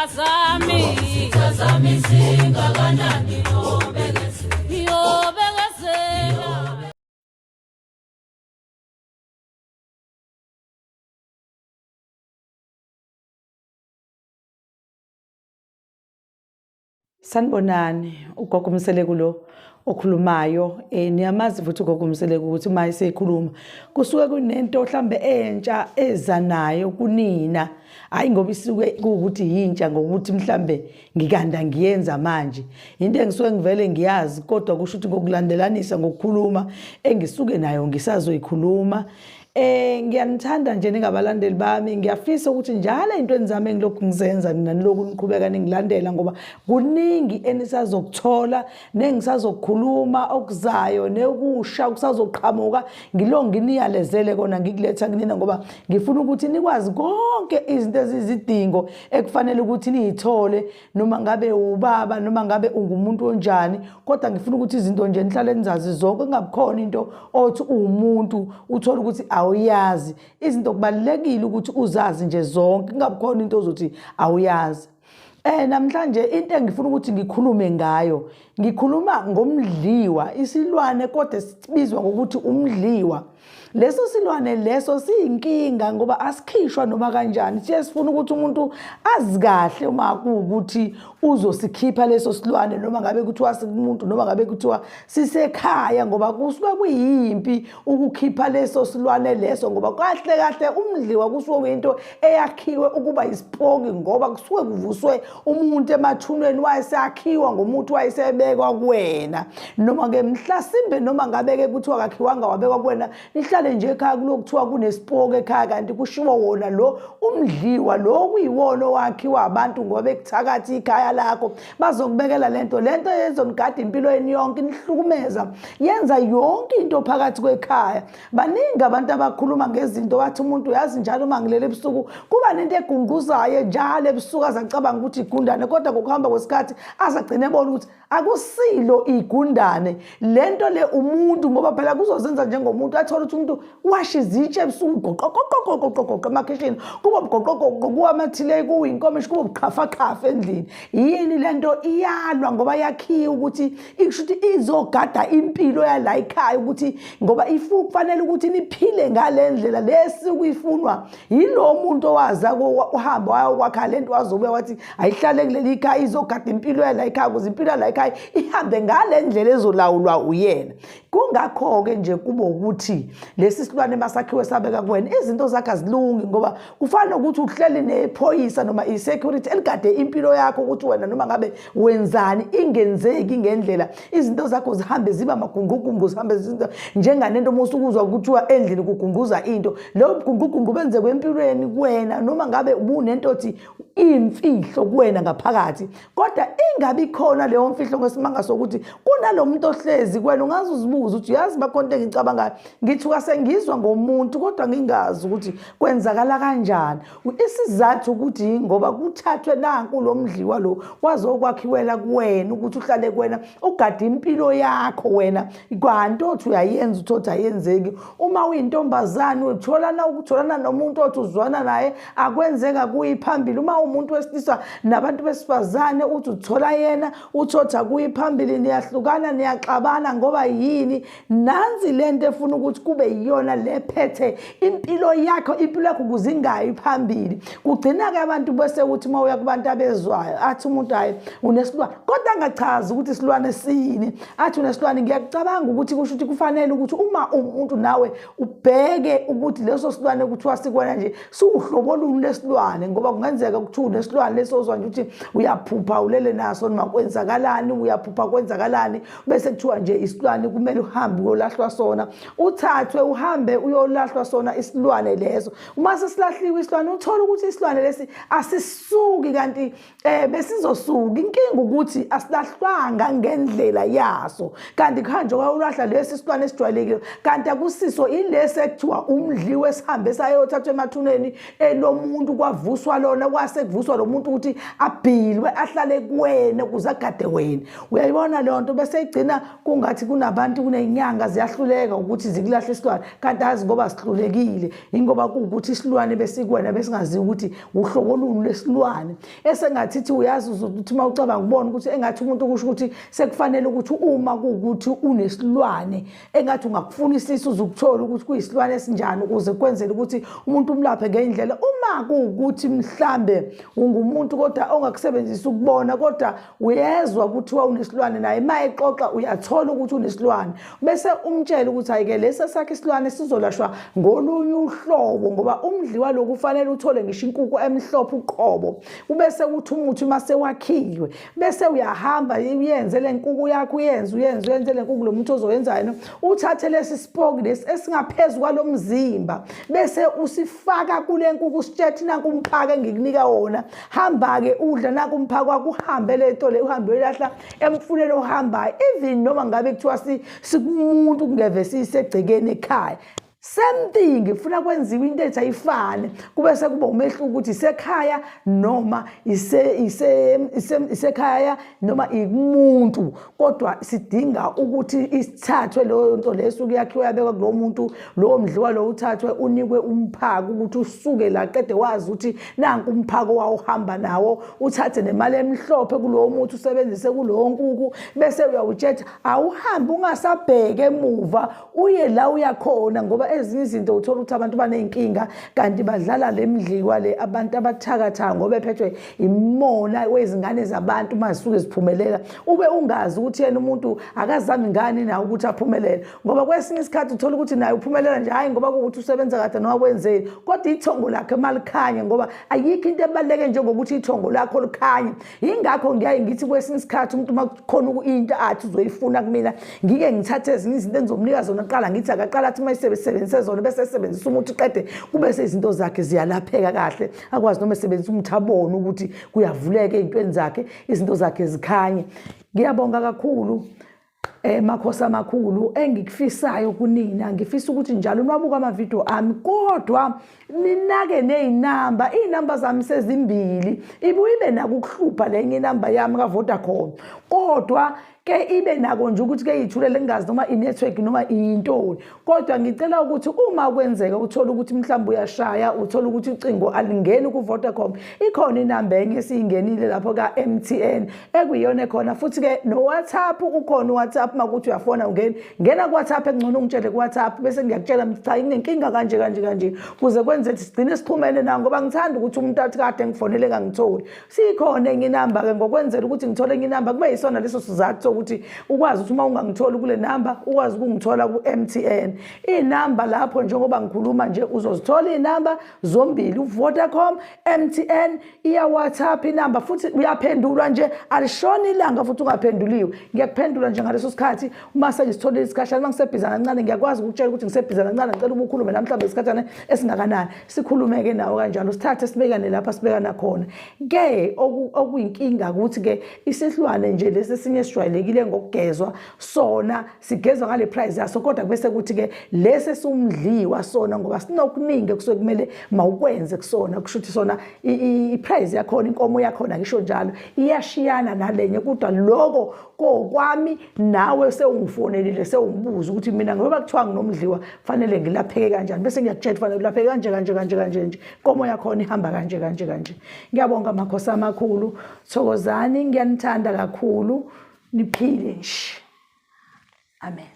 Zami, Izitha zami zingakanani yobekezela. Yobekezela. Sanibonani, ugogo uMseleku lo okhulumayo. Niyamazi futhi ugogo uMseleku ukuthi uma esekhuluma kusuke kunento mhlambe entsha eza nayo kunina. Hayi ngoba isuke kuwukuthi yintsha ngokuthi mhlambe ngikanda ngiyenza manje. Into engisuke ngivele ngiyazi kodwa kusho ukuthi ngokulandelanisa ngokukhuluma engisuke nayo ngisazoyikhuluma. Ngiyanithanda nje ningabalandeli bami, ngiyafisa ukuthi njalo ey'ntweni zami engilokhu ngizenza nina nilokhu niqhubeka ningilandela ngoba kuningi enisazokuthola nengisazokukhuluma okuzayo nekusha kusazoqhamuka ngilo nginiyalezele kona ngikuletha kunina ngoba ngifuna ukuthi nikwazi konke izinto ezizidingo ekufanele ukuthi niyithole noma ngabe ubaba noma ngabe ungumuntu onjani, kodwa ngifuna ukuthi izinto nje nihlale nizazi zonke, kungabikhona into othi uwumuntu uthole ukuthi awuyazi. Izinto kubalulekile ukuthi uzazi nje zonke, kungabikhona into ozothi awuyazi. Namhlanje into engifuna ukuthi ngikhulume ngayo, ngikhuluma ngomdliwa, isilwane kodwa esibizwa ngokuthi umdliwa. Leso silwane leso siyinkinga ngoba asikhishwa noma kanjani. Siye sifuna ukuthi umuntu azi kahle uma kuwukuthi uzosikhipha leso silwane, noma ngabe kuthiwa sikumuntu noma ngabe kuthiwa sisekhaya, ngoba kusuke kuyimpi ukukhipha leso silwane leso, ngoba kahle kahle umdliwa kusuke kuyinto eyakhiwe ukuba isipoki, ngoba kusuke kuvuswe umuntu emathuneni wayesakhiwa ngomuthi wayesebekwa kuwena, noma ke mhlasimbe noma ngabe ke kuthiwa akakhiwanga wabekwa kuwena, nihlale nje ekhaya kulokhu kuthiwa kunesipoki ekhaya, kanti kushiwo wona lo umdliwa lo kuyiwona owakhiwa abantu ngoba bekuthakatha ikhaya lakho, bazokubekela lento lento ezonigada impilo yenu yonke, inihlukumeza, yenza yonke into phakathi kwekhaya. Baningi abantu abakhuluma ngezinto bathi umuntu uyazi njalo uma ngilele ebusuku kuba nento egunguzayo njalo ebusuku, azacabanga ukuthi igundane, kodwa ngokuhamba kwesikhathi azagcina ebona ukuthi akusilo igundane lento le umuntu, ngoba phela kuzozenza njengomuntu athole ukuthi umuntu washa izitsha ebusuku, goqoqoqoqoqoqoqo emakhishini, kuba bugoqoqoqo, kuwa amathileyi, kuwa inkomishi, kuba buqhafaqhafa endlini. Yini lento? Iyalwa ngoba yakhiwe ukuthi ikusho ukuthi izogada impilo yala ekhaya, ukuthi ngoba kufanele ukuthi niphile ngale ndlela lesikuyifunwa yilo muntu owaza uhamba wayokwakha lento, wazobuya wathi ayihlale kuleli khaya, izogada impilo yala ekhaya ukuze impilo yala ekhaya ihambe ngale ndlela ezolawulwa uyena. Kungakho-ke nje kube ukuthi lesi silwane masakhiwe sabeka kuwena, izinto zakhe azilungi, ngoba kufana nokuthi uhleli nephoyisa noma i-security eligade impilo yakho, ukuthi wena noma ngabe wenzani ingenzeki ngendlela, izinto zakho zihambe ziba magungugungu, zihambe izinto njenganento uma usukuzwa kuthiwa endlini kugunguza into, leyo bugungugungu benzeke empilweni kuwena, noma ngabe ubunento othi imfihlo kuwena ngaphakathi, kodwa ingabi khona leyo mfihlo ngesimanga sokuthi kunalo muntu ohlezi kuwena. Ungaze uzibuze ukuthi uyazi bakhona into engicabangayo, ngithuka sengizwa ngomuntu kodwa ngingazi ukuthi kwenzakala kanjani. Isizathu ukuthi ngoba kuthathwe nanku lo mdliwa lo wazokwakhiwela kuwena ukuthi uhlale kuwena ugade impilo yakho wena, kwanto othi uyayenza uthi othi ayenzeki. Uma uyintombazane utholana ukutholana nomuntu othi uzwana naye akwenzeka kuyi phambili. Uma umuntu wesilisa nabantu besifazane uthi uthola yena uthi othi akuyi phambili, niyahlukana niyaxabana ngoba yini? Nansi lento efuna ukuthi kube yiyona lephethe impilo yakho, impilo yakho ukuze ingayi phambili. Kugcina-ke abantu bese uthi uma uya kubantu abezwayo athi umuntu hhayi unesilwane, kodwa angachazi ukuthi isilwane sini, athi unesilwane. Ngiyakucabanga ukuthi kusho ukuthi kufanele ukuthi uma umuntu nawe ubheke ukuthi leso silwane kuthiwa sikwena nje siwuhlobo oluni lesilwane, ngoba kungenzeka kuthiwa unesilwane leso ozwa nje ukuthi uyaphupha ulele naso noma kwenzakalani, uyaphupha kwenzakalani, bese kuthiwa nje isilwane kumele uhambe uyolahlwa sona, uthathwe uhambe uyolahlwa sona isilwane leso. Uma sesilahliwe isilwane uthola ukuthi isilwane lesi asisuki, kanti besizosuka. Inkinga ukuthi asilahlwanga ngendlela yaso, kanti kuhanjwe kwayolahla lesi silwane esijwayelekile, kanti akusiso, ilesi ekuthiwa umdliwe esihambe sayothathwa emathuneni elomuntu, kwavuswa lona, kwase kuvuswa lo muntu ukuthi abhilwe ahlale kuwena ukuze agade wena. Uyayibona leyo nto? Bese igcina kungathi kunabantu kuney'nyanga ziyahluleka ukuthi zikulahle isilwane, kanti azi ngoba sihlulekile, yingoba kuwukuthi isilwane besikuwena besingaziwa ukuthi uhlobo oluni lwesilwane. Esengathithi uyazi ukuthi uma ucabanga ubona ukuthi engathi umuntu kusho ukuthi sekufanele ukuthi uma kuwukuthi unesilwane engathi ungakufunisisa uze ukuthole ukuthi kuyisilwane esinjani, ukuze kwenzele ukuthi umuntu umlaphe ngendlela. Uma kuwukuthi mhlambe ungumuntu kodwa ongakusebenzisi ukubona, kodwa uyezwa kuthiwa unesilwane, naye uma exoxa uyathola ukuthi unesilwane, bese umtshela ukuthi hhayi-ke lesi sakhe isilwane sizolashwa ngolunye uhlobo, ngoba umdliwa lokhu ufanele uthole ngisho inkukhu emhlophe uqobo, ubese uthi umuthi uma sewakhiwe bese uyahamba uyenze le nkukhu yakho, uyenze uyenze uyenze le nkukhu, lo muntu ozoyenzayo uthathe lesi sipoki lesi esingaphezu kwalo mzimba bese usifaka kule nkukhu, usitshethi nanku umphako engikunika wona, hamba-ke udla nanku umphako wakho, uhambe le nto le uhambe uyolahla emfuleni ohambayo. Even noma ngabe kuthiwa sikumuntu kungeve siyisegcekeni ekhaya, same thing, funa kwenziwe into ethi ayifane, kube sekuba umehluko ukuthi isekhaya noma isekhaya noma ikumuntu, kodwa sidinga ukuthi isithathwe leyo nto leyo esuke yakhiwe yabekwa kulowo muntu, lowo mdliwa lowo uthathwe unikwe umphako ukuthi usuke la qede wazi ukuthi nanku umphako wawuhamba nawo, uthathe nemali emhlophe kulowo muthi usebenzise kulowo nkukhu, bese uyawutshetha awuhambi ungasabheke emuva uye la uyakhona. Ngoba ezinye izinto uthola ukuthi abantu baney'nkinga kanti badlala le mdliwa le, abantu abathakatha ngoba ephethwe imona wezingane zabantu uma zisuke ziphumelela, ube ungazi ukuthi yena umuntu akazami ngani nawe ukuthi aphumelele. Ngoba kwesinye isikhathi uthola ukuthi naye uphumelela nje hhayi ngoba kuwukuthi usebenza kade noma kwenzeni, kodwa ithongo lakhe malikhanye, ngoba ayikho into ebaluleke njengokuthi ithongo lakho likhanye. Yingakho ngiyaye ngithi kwesinye isikhathi umuntu uma kukhona into athi uzoyifuna kumina, ngike ngithathe ezinye izinto engizomnika zona kuqala, ngithi akaqala athi uma esebenzise zona bese esebenzisa umuthi qede kube sezinto zakhe ziyalapheka kahle, akwazi noma esebenzisa umuthi abone ukuthi kuyavuleka ey'ntweni zakhe, izinto zakhe zikhanye. Ngiyabonga kakhulu makhosi amakhulu. Engikufisayo kunina, ngifisa ukuthi njalo niwabuka amavidiyo ami, kodwa ninake ney'namba. Iy'namba zami sezimbili, ibuye ibe nako ukuhlupha lenye inamba yami ka-Vodacom, kodwa ke ibe nako nje ukuthi ke yithulele ngingazi noma i-network noma iyintoni. Kodwa ngicela ukuthi uma kwenzeka uthole ukuthi mhlawumbe uyashaya uthole ukuthi ucingo alingeni ku-Vodacom, ikhona inamba enye esiyingenile lapho ka-MTN ekuyiyona ekhona, futhi-ke no-WhatsApp ukhona. U-WhatsApp uma kuthi uyafona ungeni ngena ku-WhatsApp, engcono ungitshele ku-WhatsApp bese ngiyakutshela cha nginenkinga kanje kanje kanje, kuze kwenze ukuthi sigcine sixhumene nawo, ngoba ngithanda ukuthi umuntu athi kade ngifonele ngangitholi. Sikhona enye inamba-ke ngokwenzela ukuthi ngithole enye inamba, kube yisona leso sizathu sokuthi ukwazi ukuthi uma ungangitholi kule namba ukwazi ukungithola ku-MTN. Iy'namba lapho njengoba ngikhuluma nje uzozithola iy'namba zombili, u-Vodacom, MTN, iya-WhatsApp inamba, futhi uyaphendulwa nje, alishoni ilanga futhi ungaphenduliwe. Ngiyakuphendula nje ngaleso sikhathi uma sengisitholile isikhashana. Uma ngisebhizana kancane ngiyakwazi ukukutshela ukuthi ngisebhizana kancane, ngicela ukuba ukhulume nami mhlawumbe isikhathana esingakanani, sikhulume-ke nawe kanjalo, sithathe sibekane lapha sibekana khona. Ke okuyinkinga ukuthi-ke isihlwane nje lesi esinye esijwayelekile ngokugezwa sona sigezwa ngale price yaso, kodwa bese kuthi-ke lesi esumdliwa sona ngoba sinokuningi ekusuke kumele mawukwenze kusona, kusho ukuthi sona i-price yakhona, inkomo yakhona ngisho njalo, iyashiyana nalenye. Kodwa loko kokwami nawe sewungifonelile sewungibuza ukuthi mina ngoba kuthiwa nginomdliwa fanele ngilapheke kanjani, bese ngiyakutshela fanele ulapheke kanje kanje kanje kanje nje, inkomo yakhona ihamba kanje kanje kanje. Ngiyabonga makhosi amakhulu, thokozani, ngiyanithanda kakhulu, niphile nje, amen.